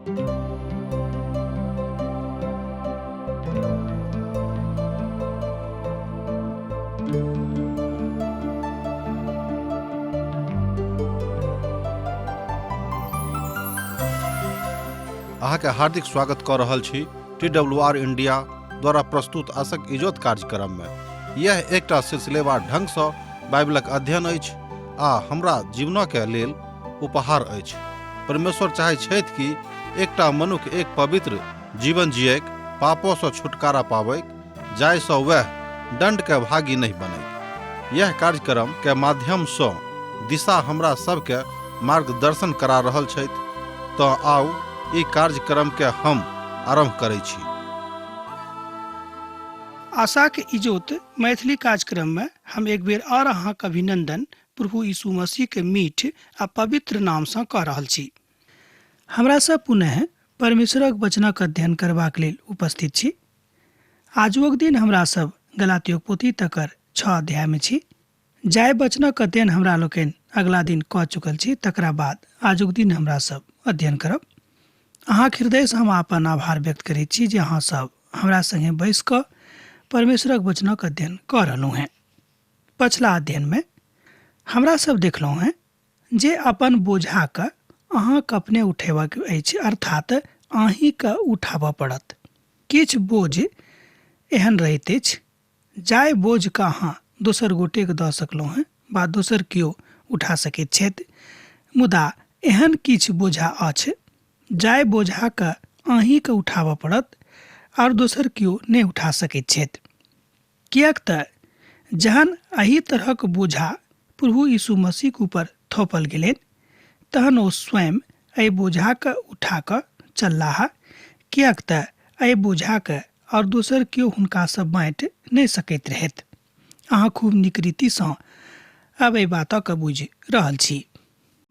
अहाँके हार्दिक स्वागत कऽ रहल छी टी डब्ल्यू आर इंडिया द्वारा प्रस्तुत आशक इजोत कार्यक्रममे। यह एकटा सिलसिलेवार ढंगसँ बाइबलक अध्ययन अछि आ हमरा जीवनके लेल उपहार अछि। परमेश्वर चाहै छथि कि एकटा मनुख एक पवित्र जीवन जियैक, पापोसँ छुटकारा पाबैक, जाहिसँ वएह दण्डके भागी नहि बनैक। यह कार्यक्रम के माध्यमसँ दिशा हमरा सबके मार्गदर्शन करा रहल छथि। तँ आउ ई कार्यक्रम के हम आरम्भ करै छी। आशाक इजोत मैथिली कार्यक्रम में हम एक बेर और अहाँक अभिनंदन प्रभु यीशु मसीह के मीठ आ पवित्र नाम सँ कऽ रहल छी। हमरा सब पुनः परमेश्वरक वचनक अध्ययन करबाक लेल उपस्थित छी। आजुक दिन हमरा सब गलातियोक पोथी तकर 6 अध्याय में छी। जाहि वचनक अध्ययन हमरा लोकनि अगला दिन कऽ चुकल छी तकरा बाद आजुक दिन हमरा सब अध्ययन करब। अहाँक हृदयसँ हम अपन आभार व्यक्त करैत छी जे अहाँ सब हमरा संगे बैस कऽ परमेश्वरक वचनक अध्ययन कऽ रहलहुँ हेँ। पछिला अध्ययनमे हमरा सब देखलहुँ हेँ जे अपन बोझाके अहाँके अपने उठेबाक अछि, अर्थात अहीँके उठाबऽ पड़त। किछु बोझ एहन रहैत अछि जाहि बोझके अहाँ दोसर गोटेके दऽ सकलहुँ हेँ वा दोसर केओ उठा सकैत छथि, मुदा एहन किछु बोझा अछि जाहि बोझाके अहीँके उठाबऽ पड़त आओर दोसर केओ नहि उठा सकैत छथि। किएक तऽ जहन एहि तरहक बोझा प्रभु यीशु मसीहक ऊपर थोपल गेलनि तहन ओ स्वयं एहि बोझाके उठा कऽ चललाह, किएक तऽ एहि बोझाके आओर दोसर केओ हुनकासँ बाँटि नहि सकैत रहथि। अहाँ खूब नीक रीतिसँ आब एहि बातके बुझि रहल छी।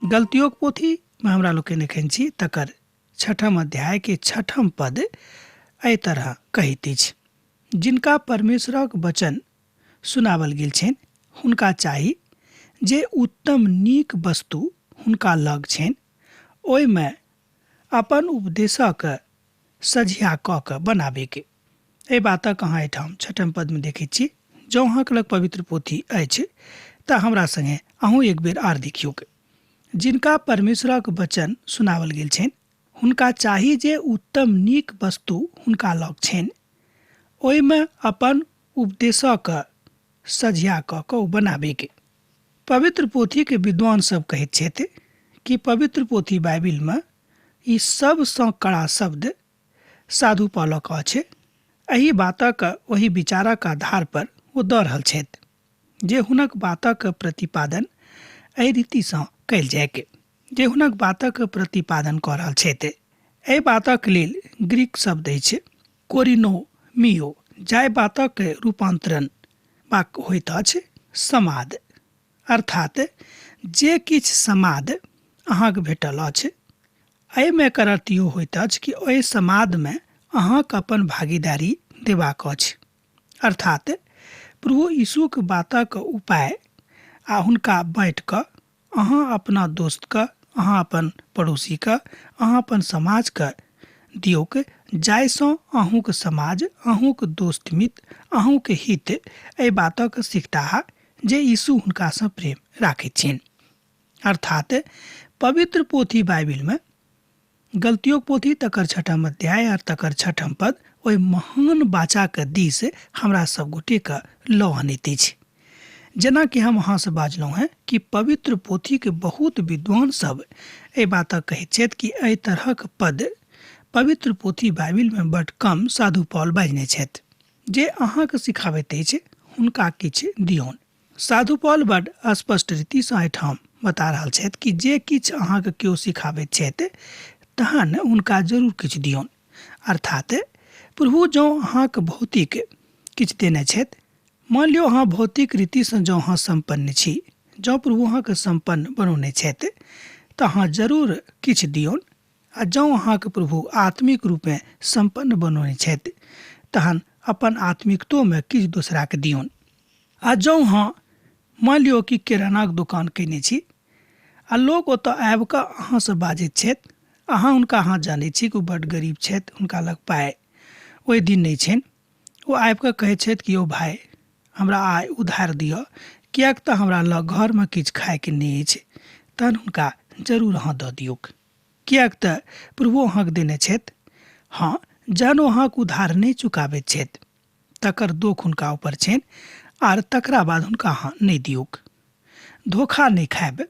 गलतियोक पोथीमे हमरा लोकनि एखन छी तकर छठम अध्यायके छठम पद एहि तरह कहैत अछि, जिनका परमेश्वरक वचन सुनावल गेल छनि हुनका चाही जे उत्तम नीक वस्तु हुनका लग छनि ओहिमे अपन उपदेशक सझिया कऽ कऽ बनाबैके। एहि बातक अहाँ एहिठाम छठम पदमे देखैत छी। जँ अहाँके लग पवित्र पोथी अछि तऽ हमरा सङ्गे अहूँ एक बेर आर देखियौक। जिनका परमेश्वरक वचन सुनावल गेल छनि हुनका चाही जे उत्तम नीक वस्तु हुनका लग छनि ओहिमे अपन उपदेशक सझिया कऽ कऽ ओ बनाबैके। पवित्र पोथीके विद्वान सब कहैत छथि कि पवित्र पोथी बाइबिलमे ई सबसँ कड़ा शब्द साधु पौलक अछि। एहि बातक ओहि विचारक आधार पर ओ दऽ रहल छथि जे हुनक बातक प्रतिपादन एहि रीतिसँ कयल जाइक जे हुनक बातक प्रतिपादन कऽ रहल छथि। एहि बातक लेल ग्रीक शब्द अछि कोरिनो मियो, जाहि बातक रूपांतरण वाक्य होइत अछि समाद, अर्थात जे किछु समाद अहाँके भेटल अछि। एहिमे एकर अर्थ इहो होइत अछि कि ओहि समादमे अहाँके अपन भागीदारी देबाक अछि, अर्थात प्रभु यीशुक बातक उपाय आ हुनका बाँटि कऽ अहाँ अपना दोस्तके, अहाँ अपन पड़ोसीके, अहाँ अपन समाजके दियौक, जाहिसँ अहूँके समाज, अहूँके दोस्त मित्र, अहूँके हित एहि बातक सिखताह जे यीशु हुनकासँ प्रेम राखैत छिन। अर्थात पवित्र पोथी बाइबिलमे गलतियोक पोथी तकर छठम अध्याय और तकर छठम पद ओहि महान बाचाके दिस हमरा सब गोटेके लऽ अनैत अछि। जेनाकि हम अहाँसँ बाजलहुँ हेँ कि पवित्र पोथीके बहुत विद्वान सब एहि बातक कहैत छथि कि एहि तरहक पद पवित्र पोथी बाइबिलमे बड कम साधु पॉल बाजने छथि जे अहाँके सिखाबैत अछि हुनका किछु दियौन। साधु पॉल बड स्पष्ट रीतिसँ एहिठाम बता रहल छथि कि जे किछु अहाँके केओ सिखाबैत छथि तहन हुनका जरूर किछु दियौन। अर्थात प्रभु जँ अहाँके भौतिक किछु देने छथि, मान लियौ अहाँ भौतिक रीतिसँ जँ अहाँ सम्पन्न छी, जँ प्रभु अहाँके सम्पन्न बनौने छथि तऽ अहाँ जरूर किछु दियौन, आ जँ अहाँके प्रभु आत्मिक रूपेँ सम्पन्न बनौने छथि तहन अपन आत्मिकतोमे किछु दोसराके दियौन। आ जँ अहाँ मान लियौ कि किरानाक दोकान कयने छी आ लोक ओतऽ आबि कऽ अहाँसँ बाजैत छथि अहाँ हुनका अहाँ जानै छी कि ओ बड्ड गरीब छथि, हुनका लग पाइ ओहि दिन नहि छनि। ओ आबि कऽ कहै छथि कि यौ भाय, हमरा आइ उधार दिअ, किएक तऽ हमरा लग घरमे किछु खायके नहि अछि। तहन हुनका जरूर अहाँ दऽ दियौक, किएक तऽ प्रभु अहाँके देने छथि। हँ, जहन ओ अहाँके उधार नहि चुकाबैत छथि तकर दोख हुनका ऊपर छनि, आर तकरा बाद हुनका अहाँ नहि दियौक। धोखा नहि खायब।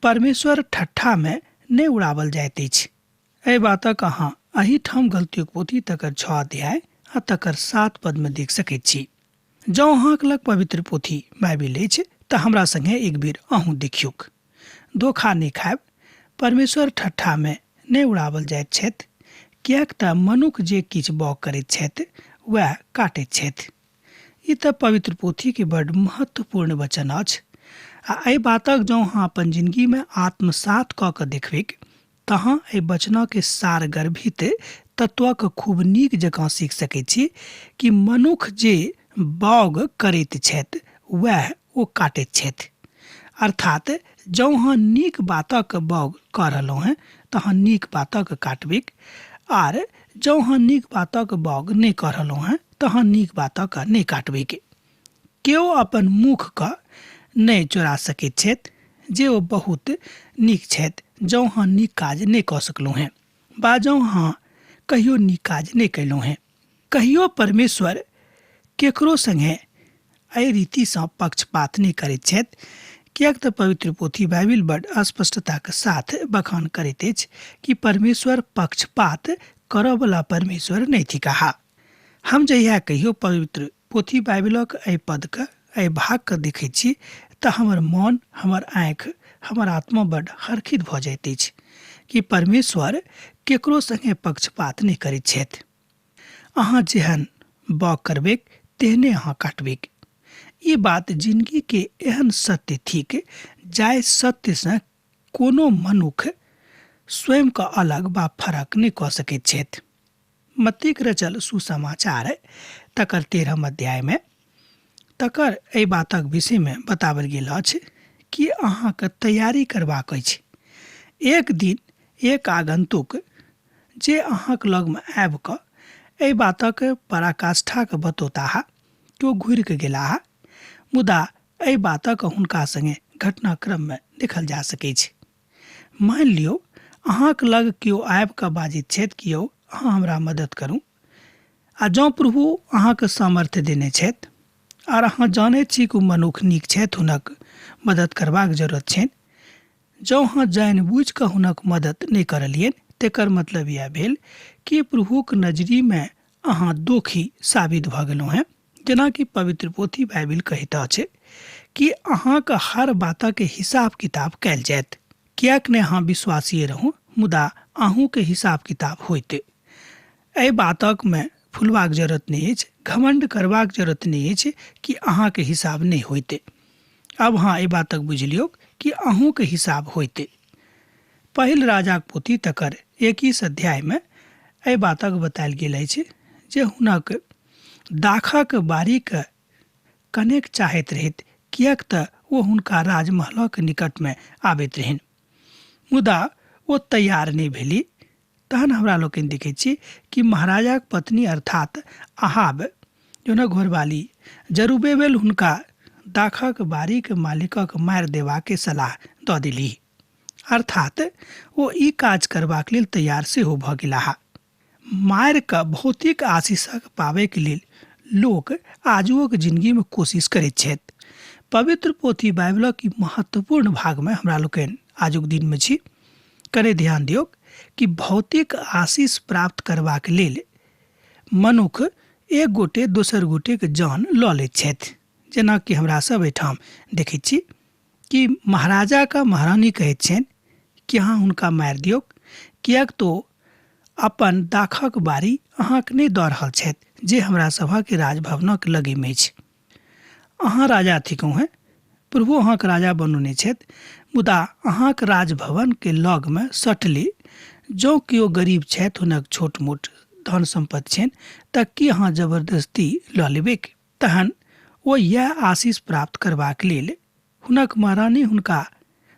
परमेश्वर ठट्ठामे नहि उड़ावल जाइत अछि। एहि बातक अहाँ एहिठाम गलतीक पोथी तकर 6 अध्याय आ तकर 7 पदमे देख सकैत छी। जँ अहाँक लग पवित्र पोथी बाइबिल अछि तऽ हमरा संगे एक बेर अहूँ देखियौक। धोखा नहि खायब। परमेश्वर ठट्ठामे नहि उड़ावल जाइत छथि, किएक तऽ मनुख जे किछु बाउग करैत छथि वएह काटैत छथि। ई तऽ पवित्र पोथीके बड्ड महत्वपूर्ण वचन अछि आ एहि बातक जँ अहाँ अपन जिनगीमे आत्मसात कऽ कऽ देखबैक तहाँ एहि वचनके सारगर्भित तत्वक खूब नीक जकाँ सीख सकैत छी कि मनुख जे बाउग करैत छथि वएह ओ काटैत छथि। अर्थात जँ अहाँ नीक बातक बाउग कऽ रहलहुँ हेँ तऽ अहाँ नीक बातक काटबैक, आर जँ अहाँ नीक बातक बाउग नहि कऽ रहलहुँ हेँ तऽ अहाँ नीक बातक नहि काटबैक। केओ अपन मुखके नहि चोरा सकैत छथि जे ओ बहुत नीक छथि जँ अहाँ नीक काज नहि कऽ सकलहुँ हेँ बा जँ अहाँ कहियो नीक काज नहि कयलहुँ हेँ। कहियो परमेश्वर केकरो संगे एहि रीतिसँ पक्षपात नहि करैत छथि, किएक तऽ पवित्र पोथी बाइबिल बड स्पष्टताक साथ बखान करैत अछि कि परमेश्वर पक्षपात करऽवला परमेश्वर नहि थिकाह। हम जहिया कहियो पवित्र पोथी बाइबिलक एहि पदके, एहि भागके देखैत छी तऽ हमर मन, हमर आँखि, हमर आत्मा बड हर्षित भऽ जाइत अछि कि परमेश्वर केकरो संगे पक्षपात नहि करैत छथि। अहाँ जेहन बाउग करबैक तेहने अहाँ काटबैक। ई बात जिनगी के एहन सत्य थिक जाहि सत्यसँ कोनो मनुख स्वयं के अलग बा फरक नहि कऽ सकैत छथि। मत्तीक रचल सुसमाचार तकर 13 अध्यायमे तकर एहि बातक विषयमे बताओल गेल अछि कि अहाँके तैयारी करबाक अछि। एक दिन एक आगंतुक जे अहाँक लगमे आबि कऽ एहि बातक पराकाष्ठाके बतौताह कि ओ घुरि कऽ गेलाह, मुदा एहि बातक हुनका संगे घटनाक्रममे देखल जा सकैछ। मानि लियौ अहाँक लग केओ आबि कऽ बाजैत छथि कि यौ अहाँ हमरा मदद करू, आ जँ प्रभु अहाँके सामर्थ्य देने छथि आर अहाँ जानैत छी कि ओ मनुख नीक छथि, हुनक मदद करबाक जरूरत छनि, जँ अहाँ जानि बुझि कऽ हुनक मदद नहि करलियनि तेकर मतलब इएह भेल कि प्रभुक नजरिमे अहाँ दोखी साबित भऽ गेलहुँ हेँ। जेनाकि पवित्र पोथी बाइबिल कहैत अछि कि अहाँक हर बातक हिसाब किताब कयल जायत। किएक नहि अहाँ विश्वासीय रहू, मुदा अहूँके हिसाब किताब होइत। एहि बातकमे फुलबाक जरूरत नहि अछि, घमंड करबाक जरूरत नहि अछि कि अहाँके हिसाब नहि होइत। अब अहाँ एहि बातक बुझि लियौ कि अहूँके हिसाब होइत। पहिल राजाक पोथी तकर 21 अध्यायमे एहि बातक बतायल गेल अछि जे हुनक दाखक बारीके कनेक चाहैत रहैत, किएक तऽ ओ हुनका राजमहलक निकटमे आबैत रहनि, मुदा ओ तैयार नहि भेली। तहन हमरा लोकनि देखै छी कि महाराजाक पत्नी अर्थात अहाब, हुनक घरवाली जरूबेबेल हुनका दाखक बारीक मालिकक मारि देबाके सलाह दऽ देली। अर्थात ओ ई काज करबाक लेल तैयार सेहो भऽ गेलाह। मारि कऽ भौतिक आशीषक पाबैके लेल लोक आजुओक जिनगीमे कोशिश करैत छथि। पवित्र पोथी बाइबिलक ई महत्वपूर्ण भागमे हमरा लोकनि आजुक दिनमे छी। कने ध्यान दियौक कि भौतिक आशीष प्राप्त करबाक लेल मनुख एक गोटे दोसर गोटेके जान लऽ लैत छथि। जेनाकि हमरा सब एहिठाम देखैत छी कि महाराजाके महारानी कहैत छनि कि अहाँ हुनका मारि दियौक, किएक तो अपन दाखक बारी अहाँके नहि दऽ रहल छथि जे हमरा सभक राजभवनक लगेमे अछि। अहाँ राजा थिकहुँ हेँ, प्रभु अहाँके राजा बनौने छथि, मुदा अहाँके राजभवनके लगमे सटले जँ केओ गरीब छथि, हुनक छोट मोट धन सम्पत्ति छनि, तऽ की अहाँ जबरदस्ती लऽ लेबैक? तहन ओ इएह आशीष प्राप्त करबाक लेल हुनक महारानी हुनका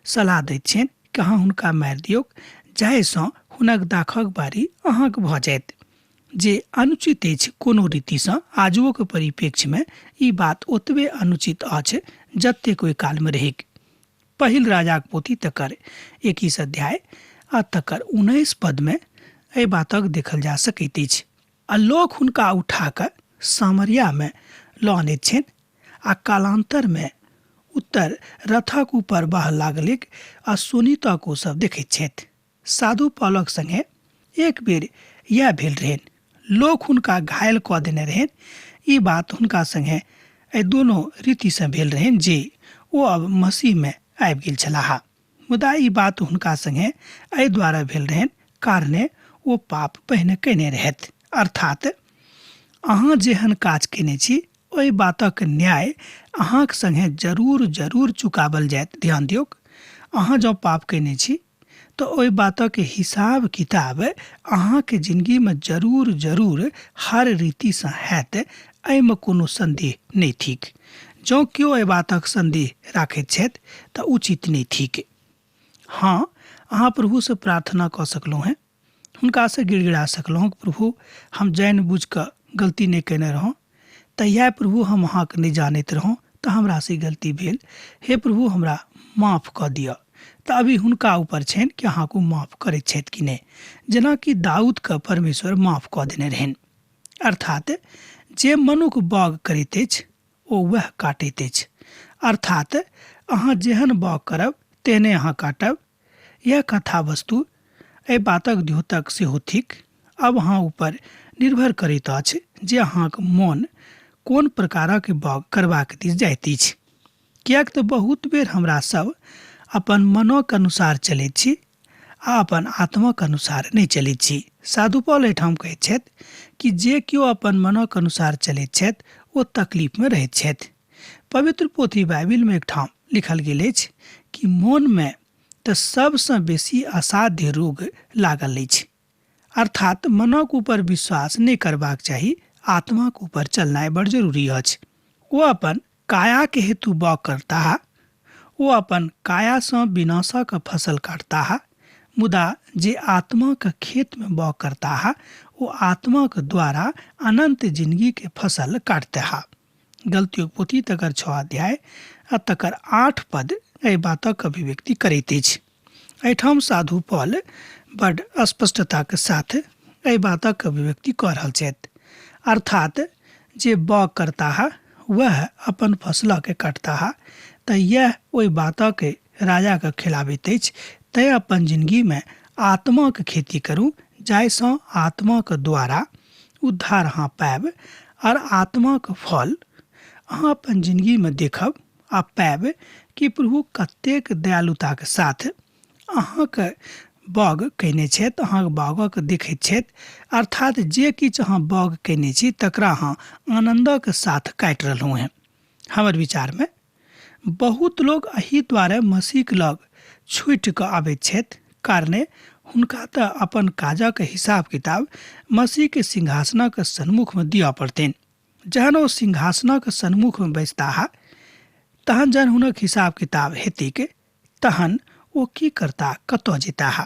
सलाह दैत छनि कि अहाँ हुनका मारि दियौक जाहिसँ हुनक दाखक बारी अहाँक भऽ जायत, जे अनुचित अछि। कोनो रीतिसँ आजुओक परिप्रेक्ष्यमे ई बात ओतबे अनुचित अछि जतेक ओहि कालमे रहैक। पहिल राजाक पोथी तकर 21 अध्याय आ तकर 19 पदमे एहि बातक देखल जा सकैत अछि। आ लोक हुनका उठा कऽ सामरियामे लऽ अनैत छनि आ कालान्तरमे उत्तर रथक ऊपर बह लागलैक आ शोणितक ओ सब देखैत छथि। साधु पौलक संगे एक बेर इएह भेल रहनि। लोक हुनका घायल कऽ देने रहनि। ई बात हुनका संगे एहि दोनो रीतिसँ भेल रहनि जे ओ अब मसीहमे आबि गेल छलाह, मुदा ई बात हुनका संगे एहि द्वारा भेल रहनि कारणे ओ पाप पहिने कयने रहथि। अर्थात अहाँ जेहन काज कयने छी ओहि बातक न्याय अहाँक संगे जरूर जरूर चुकाबल जायत। ध्यान दियौक, अहाँ जँ पाप कयने छी तऽ ओहि बातक हिसाब किताब अहाँके जिनगीमे जरूर जरूर हर रीतिसँ हैत, एहिमे कोनो सन्देह नहि थिक। जँ केओ एहि बातक सन्देह राखैत छथि तऽ उचित नहि थिक। हँ, अहाँ प्रभुसँ प्रार्थना कऽ सकलहुँ हेँ, हुनकासँ गिड़गिड़ा सकलहुँ, प्रभु हम जानि बुझि कऽ गलती नहि कयने रहौँ, तहिया प्रभु हम अहाँके नहि जानैत रहौँ तऽ हमरासँ ई गलती भेल, हे प्रभु हमरा माफ कऽ दिअ। तऽ अभी हुनका ऊपर छनि कि अहाँके ओ माफ करैत छथि कि नहि, जेनाकि दाऊदके परमेश्वर माफ कऽ देने रहनि। अर्थात जे मनुख बाग करैत अछि ओ वएह काटैत अछि। अर्थात अहाँ जेहन बाग करब तेहने अहाँ काटब। यह कथा वस्तु एहि बातक द्योतक सेहो थिक। अब अहाँ ऊपर निर्भर करैत अछि जे अहाँक मोन कोन प्रकारक बाग करबाक दिस जाइत अछि, किएक तऽ बहुत बेर हमरा सब अपन मनक अनुसार चलैत छी आ अपन आत्माक अनुसार नहि चलैत छी। साधु पौल एहिठाम कहैत छथि कि जे केओ अपन मनक अनुसार चलैत छथि ओ तकलीफमे रहैत छथि। पवित्र पोथी बाइबिलमे एकठाम लिखल गेल अछि कि मोनमे तऽ सबसँ बेसी असाध्य रोग लागल अछि। अर्थात मनक ऊपर विश्वास नहि करबाक चाही, आत्माक ऊपर चलनाइ बड़ जरूरी अछि। ओ अपन कायाके हेतु बाग करताह, ओ अपन कायासँ विनाशक फसल काटताह, मुदा जे आत्माक खेतमे बाग करताह ओ आत्माक द्वारा अनंत जिंदगीके फसल काटताह। गलतियोक पोथी तकर 6 अध्याय आ तकर 8 पद एहि बातक अभिव्यक्ति करैत अछि। एहिठाम साधु पौल बड स्पष्टताके साथ एहि बातक अभिव्यक्ति कऽ रहल छथि। अर्थात जे बाग करताह वएह अपन फसलके काटताह, तऽ इएह ओहि बातके राजाके खिलाबैत अछि। तैँ अपन जिनगीमे आत्माक खेती करू जाहिसँ आत्माक द्वारा उद्धार अहाँ पायब आओर आत्माक फल अहाँ अपन जिनगीमे देखब आ पायब कि प्रभु कतेक दयालुताके साथ अहाँके बाग कयने छथि, अहाँके बागक देखैत छथि। अर्थात जे किछु अहाँ बाग कयने छी तकरा अहाँ आनन्दक साथ काटि रहलहुँ हेँ। हमर विचारमे बहुत लोग एहि दुआरे मसीहके लग छुटि कऽ आबैत छथि कारणे हुनका तऽ अपन काजक हिसाब किताब मसीहके सिंहासनक सन्मुखमे दिअ पड़तनि। जहन ओ सिंहासनक सन्मुखमे बैसताह तहन जहन हुनक हिसाब किताब हेतैक तहन ओ की करता, कतऽ जेताह?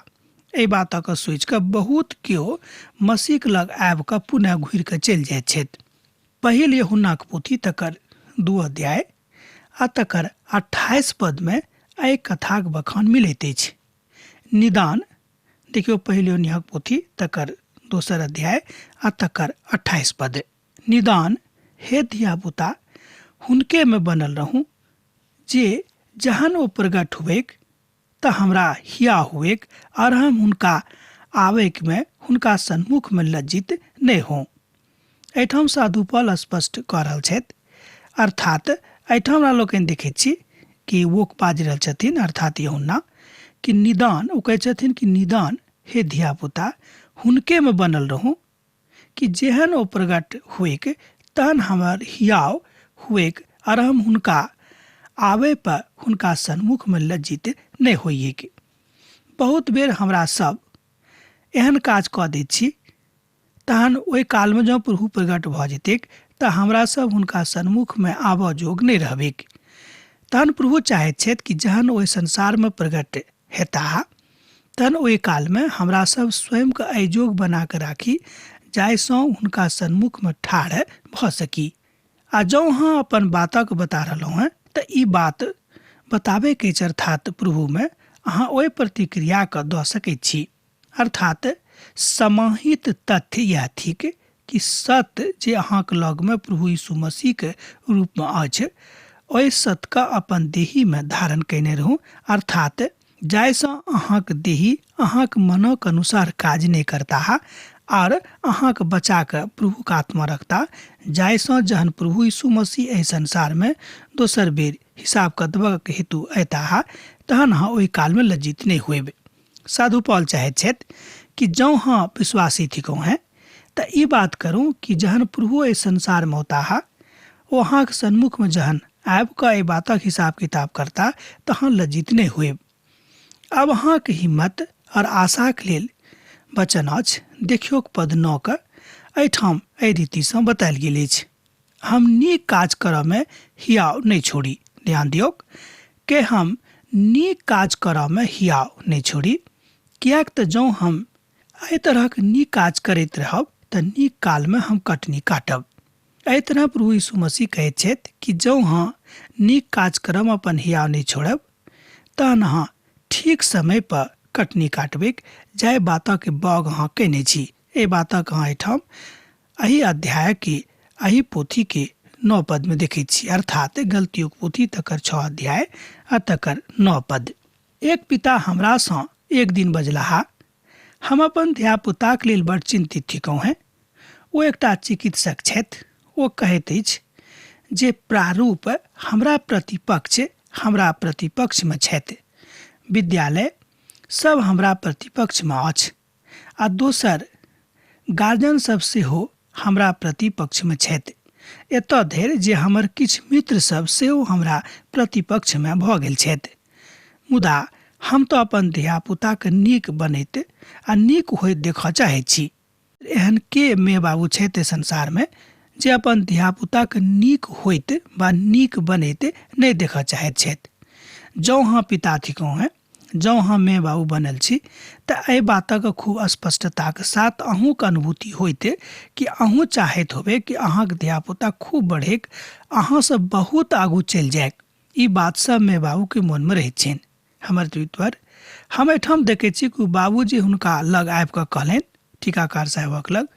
एहि बातक सोचि कऽ बहुत केओ मसीहक लग आबि कऽ पुनः घुरि कऽ चलि जाइत छथि। पहिल यूहन्नाक पोथी तकर 2 अध्याय आ तकर 28 पदमे एहि कथाक बखान मिलैत अछि। निदान देखियौ, पहिल यूहन्नाक पोथी तकर 2 अध्याय आ तकर 28 पद। निदान हे धियापुता, हुनकेमे बनल रहू जे जहन ओ प्रगट हुएक तऽ हमरा हिया हुएक और हम हुनका आबैकमे हुनका सन्मुखमे लज्जित नहि हों। एहिठाम साधु पौल स्पष्ट कऽ रहल छथि। अर्थात एहिठाम हमरा लोकनि देखैत छी कि वो बाजि रहल छथिन, अर्थात यूहन्ना, कि निदान, ओ कहै छथिन कि निदान हे धियापुता, हुनकेमे बनल रहू कि जेहन ओ प्रगट हुएक तहन हमर हियाव हुएक और हम हुनका आबै पर हुनका सन्मुखमे लज्जित नहि होइएक। बहुत बेर हमरा सब एहन काज कऽ दैत छी तहन ओहि कालमे जँ प्रभु प्रगट भऽ जेतैक तऽ हमरा सब हुनका सन्मुखमे आबऽ जोग नहि रहबैक। तहन प्रभु चाहैत छथि कि जहन ओहि संसारमे प्रगट हेताह तहन ओहि कालमे हमरा सब स्वयंके अयोग्य बना कऽ राखी जाहिसँ हुनका सन्मुखमे ठाढ़ भऽ सकी। आ जँ अहाँ अपन बातक बता रहलहुँ हेँ तऽ ई बात बताबैके अछि, अर्थात प्रभुमे अहाँ ओहि प्रतिक्रियाके दऽ सकैत छी। अर्थात समाहित तथ्य इएह थिक कि सत्य जे अहाँके लगमे प्रभु यीशु मसीहके रूपमे अछि, ओहि सत्यके अपन देहीमे धारण कयने रहू, अर्थात जाहिसँ अहाँके देही अहाँके मनक अनुसार काज नहि करताह आर अहाँके बचा कऽ प्रभुके आत्मा रखता, जाहिसँ जहन प्रभु यीशु मसीह एहि संसारमे दोसर बेर हिसाब कतबक हेतु अयताह तहन अहाँ ओहि कालमे लज्जित नहि होयब। साधु पॉल चाहैत छथि कि जँ अहाँ विश्वासी थिकहुँ हेँ तऽ ई बात करू कि जहन प्रभु एहि संसारमे औताह, ओ अहाँके सन्मुखमे जहन आबि कऽ एहि बातक हिसाब किताब करता तऽ अहाँ लज्जित नहि होयब। आब अहाँके हिम्मत आओर आशाक लेल वचन अछि। देखियौक पद 9 के एहिठाम एहि रीतिसँ बतायल गेल अछि, हम नीक काज करऽमे हियाव नहि छोड़ी। ध्यान दियौक के हम नीक काज करऽमे हियाव नहि छोड़ी, किएक तऽ जँ हम एहि तरहक नीक काज करैत रहब तऽ नीक कालमे हम कटनी काटब। एहि तरह प्रभु यीशु मसीह कहैत छथि कि जँ अहाँ नीक काज करब अपन हियाव नहि छोड़ब तहन अहाँ ठीक समय पर कटनी काटबैक, जाहि बातक बाग अहाँ कयने छी। एहि बातक अहाँ एहिठाम एहि अध्यायके एहि पोथीके 9 पदमे देखैत छी, अर्थात गलतियोक पोथी तकर 6 अध्याय आ तकर 9 पद। एक पिता हमरासँ एक दिन बजलाह, हम अपन धियापुताक लेल बड़ चिन्तित थिकहुँ हेँ। ओ एकटा चिकित्सक छथि। ओ कहैत अछि जे प्रारूप हमरा प्रतिपक्षमे छथि, विद्यालय सब हमरा प्रतिपक्षमे अछि आ दोसर गार्जियन सब सेहो हमरा प्रतिपक्षमे छथि। एतऽ धरि जे हमर किछु मित्र सब सेहो हमरा प्रतिपक्षमे भऽ गेल छथि। मुदा हम तऽ अपन धियापुताके नीक बनैत आ नीक होइत देखऽ चाहैत छी। एहन के माय बाबू छथि एहि संसारमे जे अपन धियापुताके नीक होइत वा नीक बनैत नहि देखऽ चाहैत छथि? जँ अहाँ पिता थिकहुँ हेँ, जँ अहाँ माय बाबू बनल छी तऽ एहि बातक खूब स्पष्टताक साथ अहूँके अनुभूति होइत कि अहूँ चाहैत होबै कि अहाँके धियापुता खूब बढ़ैक, अहाँसँ बहुत आगू चलि जाइक। ई बात सब माय बाबूके मोनमे रहैत छनि। हमर द्वित्वर हम एहिठाम देखै छी कि बाबूजी हुनका लग आबि कऽ कहलनि, टीकाकार साहेबक लग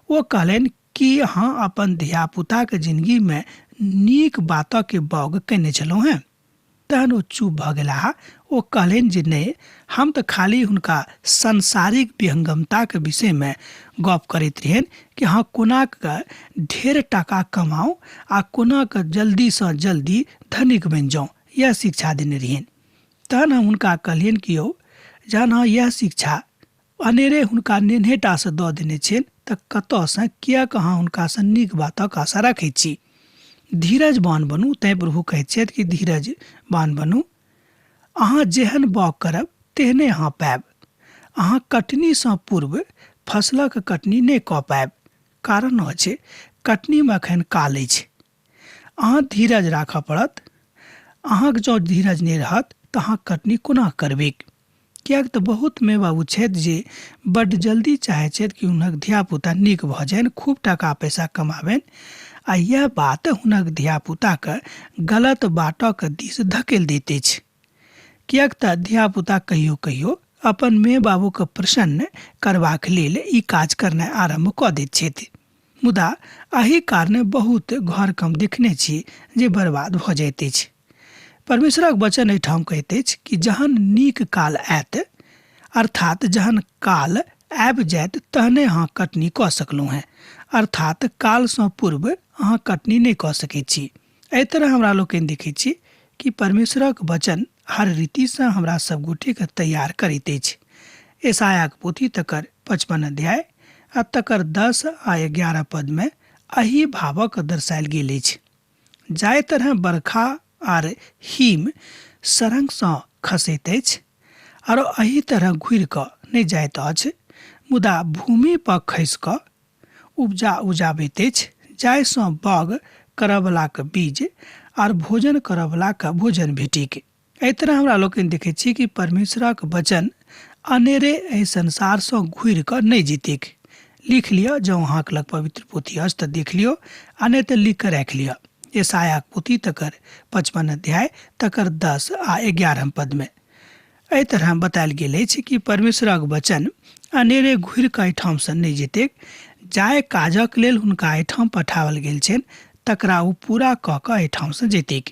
ओ कहलनि कि अहाँ अपन धियापुताके जिनगीमे नीक बातके बाउग कयने छलहुँ हेँ? तहन ओ चुप भऽ गेलाह। ओ कहलनि जे नहि, हम तऽ खाली हुनका सांसारिक विहंगमताके विषयमे गप करैत रहियनि कि अहाँ कोना कऽ ढेर टाका कमाउ आ कोना कऽ जल्दीसँ जल्दी धनिक बनि जाउ, इएह शिक्षा देने रहियनि। तहन हम हुनका कहलियनि कि यौ, जहन अहाँ इएह शिक्षा अनेरे हुनका नेन्हेटासँ दऽ देने छियनि तऽ कतऽसँ किएक अहाँ हुनकासँ नीक बातक आशा रखै छी? धीरजवान बनू। तैँ प्रभु कहैत छथि कि धीरजवान बनू, अहाँ जेहन बाउग करब तेहने अहाँ पायब। अहाँ कटनीसँ पूर्व फसलक कटनी नहि कऽ पायब, कारण अछि कटनीमे एखन काल अछि। अहाँ धीरज राखऽ पड़त। अहाँके जँ धीरज नहि रहत तऽ अहाँ कटनी कोना करबैक? किएक तऽ बहुत माय बाबू छथि जे बड्ड जल्दी चाहै छथि कि हुनक धियापुता नीक भऽ जानि, खूब टाका पैसा कमाबनि आ इएह बात हुनक धियापुताके गलत बाटक दिस धकेल दैत अछि। किएक तऽ धियापुता कहियो कहियो अपन माय बाबूके प्रसन्न करबाक लेल ई काज करनाइ आरम्भ कऽ दैत छथि। मुदा एहि कारणे बहुत घरके हम देखने छी जे बर्बाद भऽ जाइत अछि। परमेश्वरक वचन एहिठाम कहैत अछि कि जहन नीक काल आयत, अर्थात जहन काल आबि जायत तहने अहाँ कटनी कऽ सकलहुँ हेँ, अर्थात कालसँ पूर्व अहाँ कटनी नहि कऽ सकैत छी। एहि तरह हमरा लोकनि देखैत छी कि परमेश्वरक वचन हर रीतिसँ हमरा सब गोटेके तैयार करैत अछि। यशायाक पोथी तकर 55 अध्याय आ तकर 10 आ 11 पदमे एहि भावक दर्शायल गेल अछि। जाहि तरह बरखा आर हिम सरंगसँ खसैत अछि आरो एहि तरह घुरि कऽ नहि जाइत अछि, मुदा भूमि पर खसि कऽ उपजा उपजाबैत अछि, जाहिसँ बाग करऽवलाके बीज आर भोजन करऽवलाके भोजन भेटिक। एहि तरह हमरा लोकनि देखै छी कि परमेश्वरक वचन अनेरे एहि संसारसँ घुरि कऽ नहि जीतिक। लिख लिअ, जँ अहाँके लग पवित्र पोथी अछि तऽ देख लियौ आ नहि तऽ लिख कऽ राखि लिअ। यशायाहक पोथी तकर 55 अध्याय तकर 10 आ 11 पदमे एहि तरह बतायल गेल अछि कि परमेश्वरक वचन अनेरे घुरि कऽ एहिठामसँ नहि जेतैक। जाहि काजक लेल हुनका एहिठाम पठाओल गेल छनि तकरा ओ पूरा कऽ कऽ एहिठामसँ जेतैक।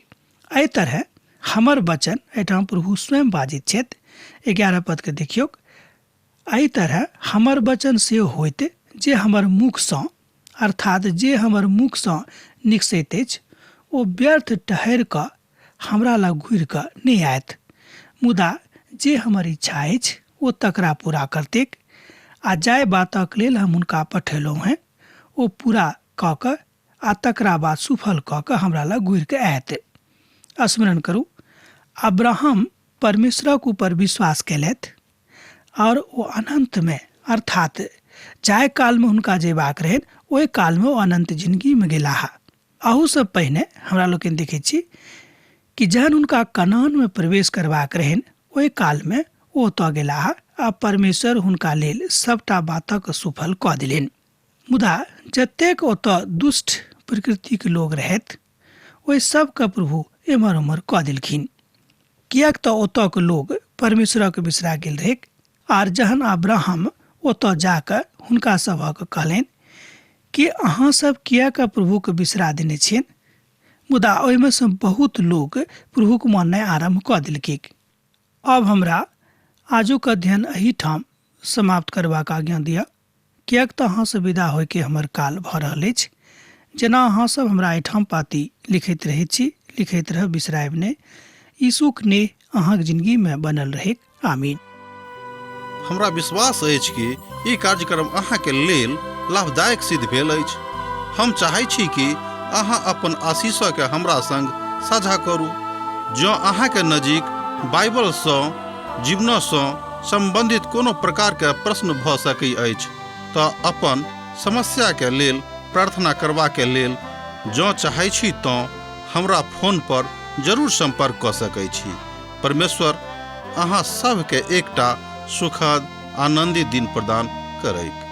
एहि तरह हमर वचन, एहिठाम प्रभु स्वयं बाजैत छथि। 11 पदके देखियौक, एहि तरह हमर वचन से होइत जे हमर मुखसँ, अर्थात जे हमर मुखसँ निकसैत अछि, ओ व्यर्थ ठहरि कऽ हमरा लग घुरि कऽ नहि आयत, मुदा जे हमर इच्छा अछि ओ तकरा पूरा करतैक, आ जाहि बातक लेल हम हुनका पठेलहुँ हेँ ओ पूरा कऽ कऽ आ तकरा बाद सुफल कऽ कऽ हमरा लग घुरि कऽ आयत। स्मरण करू, अब्राहम परमेश्वरक ऊपर विश्वास कयलथि आओर ओ अनन्तमे, अर्थात जाहि कालमे हुनका जयबाक रहनि ओहि कालमे ओ अनन्त जिनगीमे गेलाह। अहूसँ पहिने हमरा लोकनि देखैत छी कि जहन हुनका कनानमे प्रवेश करबाक रहनि ओहि कालमे ओ ओतऽ गेलाह आ परमेश्वर हुनका लेल सभटा बातक सुफल कऽ देलनि। मुदा जतेक ओतऽ दुष्ट प्रकृतिक लोक रहथि ओहि सबके प्रभु एम्हर ओम्हर कऽ देलखिन, किएक तऽ ओतऽके लोक परमेश्वरक बिसरा गेल रहैक। आर जहन अब्राहम ओतऽ जाकऽ हुनका सभक कहलनि कि अहाँ सब किएक प्रभुके बिसरा देने छियनि, मुदा ओहिमे सँ बहुत लोक प्रभुक माननाइ आरम्भ कऽ देलकै। आब हमरा आजुक अध्ययन एहिठाम समाप्त करबाक आज्ञा दिअ, किएक तऽ अहाँसँ विदा होइके हमर काल भऽ रहल अछि। जेना अहाँ सब हमरा एहिठाम पाती लिखैत रहैत छी, लिखैत रहब, बिसरायब नहि। यीशुक नेह अहाँक जिनगीमे बनल रहैक। आमीन। हमरा विश्वास अछि कि ई कार्यक्रम अहाँके लेल लाभदायक सिद्ध भेल अछि। हम चाहै छी कि अहाँ अपन आशीषके हमरा संग साझा करू। जँ अहाँके नजीक बाइबलसँ जीवनसँ सम्बन्धित कोनो प्रकारके प्रश्न भऽ सकै अछि तऽ अपन समस्याके लेल प्रार्थना करबाके लेल जँ चाहै छी तँ हमरा फोन पर जरूर सम्पर्क कऽ सकै छी। परमेश्वर अहाँ सभके एकटा सुखद आनन्दित दिन प्रदान करैक।